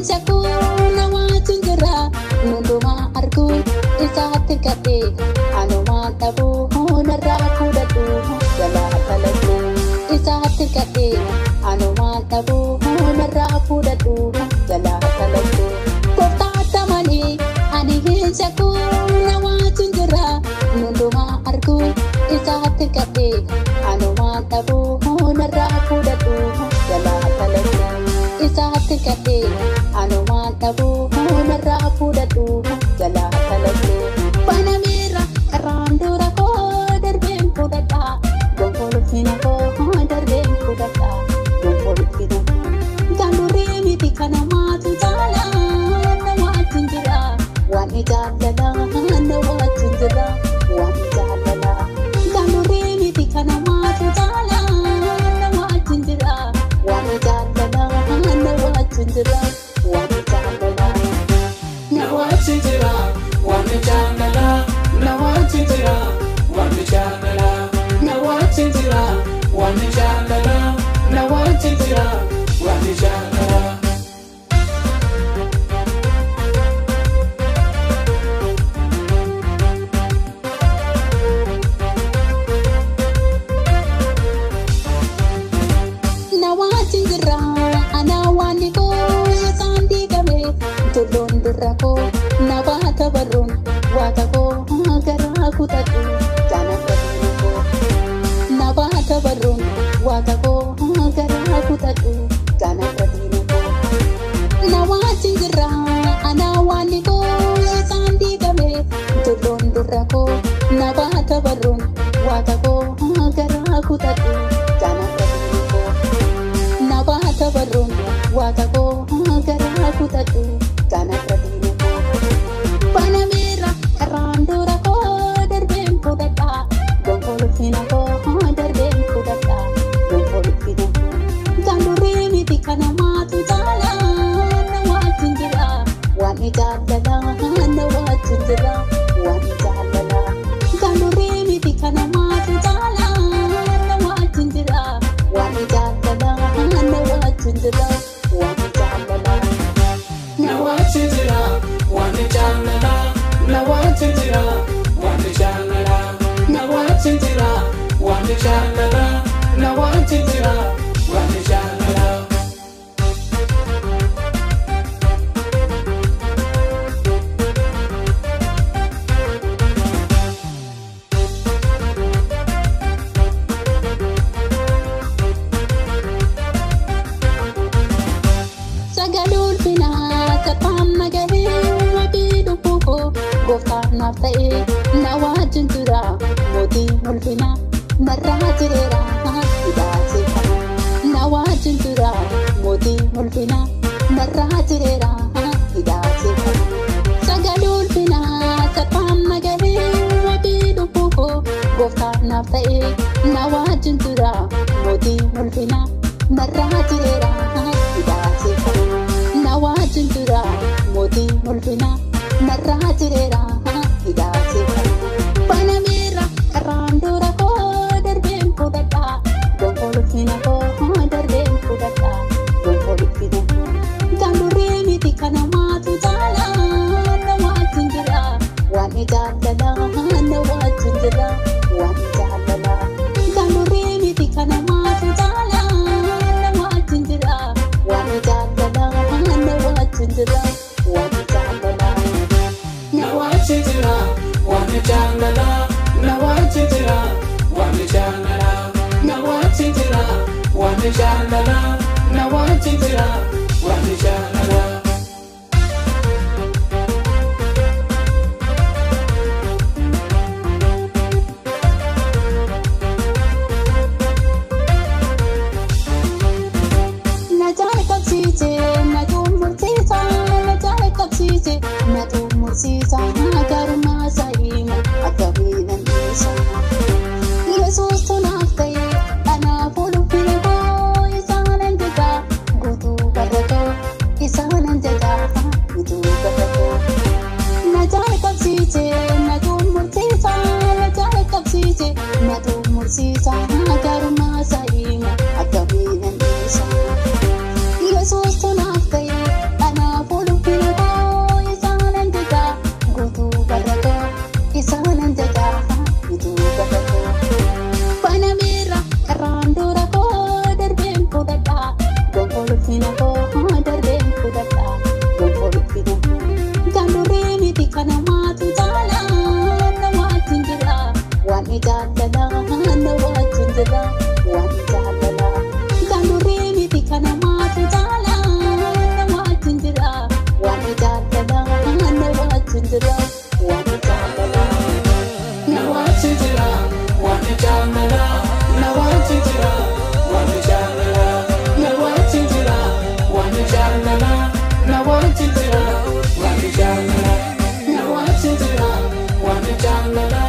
hin shakku na wajjin jira hundumaa argu isaatti kadhe anumaan dhabu narraa fudhadhu jalaa taladhu isaatti kadhe anumaan dhabu narraa fudhadhu jalaa taladhu gooftaa tamanii ani hin shakku na wajjin jira hundumaa argu isaatti kadhe anumaan dhabu narraa fudhadhu jalaa taladhu isaatti kadhe anumaan dhabu narraa fudhadhu jalaa taladhu banameera karaan dura koo darbeen fudhadha gonfolfina koo darbeen fudhadha gonfolfina kan durii miti kana maatu caala na wajjin jira waan jaalala na wajjin jira waan jaalala kan durii miti kana maatu caala na wajjin jira waan jaalala na wajjin jira waan jaalala na wajjin jira waan jaalala na wajjin jira waan jaalala na wajjin jira waan jaalala na wajjin jira waan jaalala. Na wajjin jira ana waan koo isaan diigame tulluun dura koo na baata barruun waaqa koo garaa kutadhu jaalladhu koo na baata barruun waaqa koo garaa kutadhu jaalladhu koo na wajjin jira ana waan koo isaan diigame tulluun dura koo na baata barruun waaqa koo garaa kutadhu jaalladhu koo na baata barruun waaqa koo garaa kutadhu jaalladhu koo banameera karaan dura koo darbeen fudhadha gonfolfina koo darbeen fudhadha gonfolfina kan durii miti kana maatu caala na wajjin jira waan jaalala na wajjin jira waan jaalala kan durii miti kana maatu caala na wajjin jira waan jaalala na wajjin jira waan jaalala na wajjin jira waan jaalala na wajjin jira waan jaalala na wajjin jira waan jaalala na wajjin jira waan jaalala. Sagalee ulfinaa salphaan nagahee wabii lubbuu koo gooftaan naaf ta'ee na wajjin tura mootii ulfinaa narraa jireera hidhaatee kana na wajjin tura mootii ulfinaa narraa jireera hidhaatee kana sagalee ulfinaa salphaan nagahee wabii lubbuu koo gooftaan naaf ta'ee na wajjin tura mootii ulfinaa narraa jireera hidhaatee kana na wajjin tura mootii ulfinaa narraa jireera hidhaatee kana banameera karaan dura koo darbeen fudhadha gonfolfina koo darbeen fudhadha gonfolfina kan durii miti kana maatu caala na wajjin jira waan jaalala na wajjin jira waan jaalala kan durii miti kana maatu caala na wajjin jira waan jaalala na wajjin jira waan jaalala na wajjin jira waan jaalala na wajjin jira waan jaalala na wajjin jira waan jaalala na wajjin jira waan jaalala. Na jalqabsiise na xumursiisa na jalqabsiise na xumursiisa garummaa isaa hima akkamiin anniisa. Yesuus naaf ta'e anaaf ulfina koo isaanan jedha guutuu barra koo isaanan jedha guutuu barra koo. Na jalqabsiise na xumursiisa na jalqabsiise na xumursiisa garummaa isaa hima akkamiin anniisa. Yesuus naaf ta'e anaaf jira, wanni jaalala. Na wajjin jira, wanni jaalala.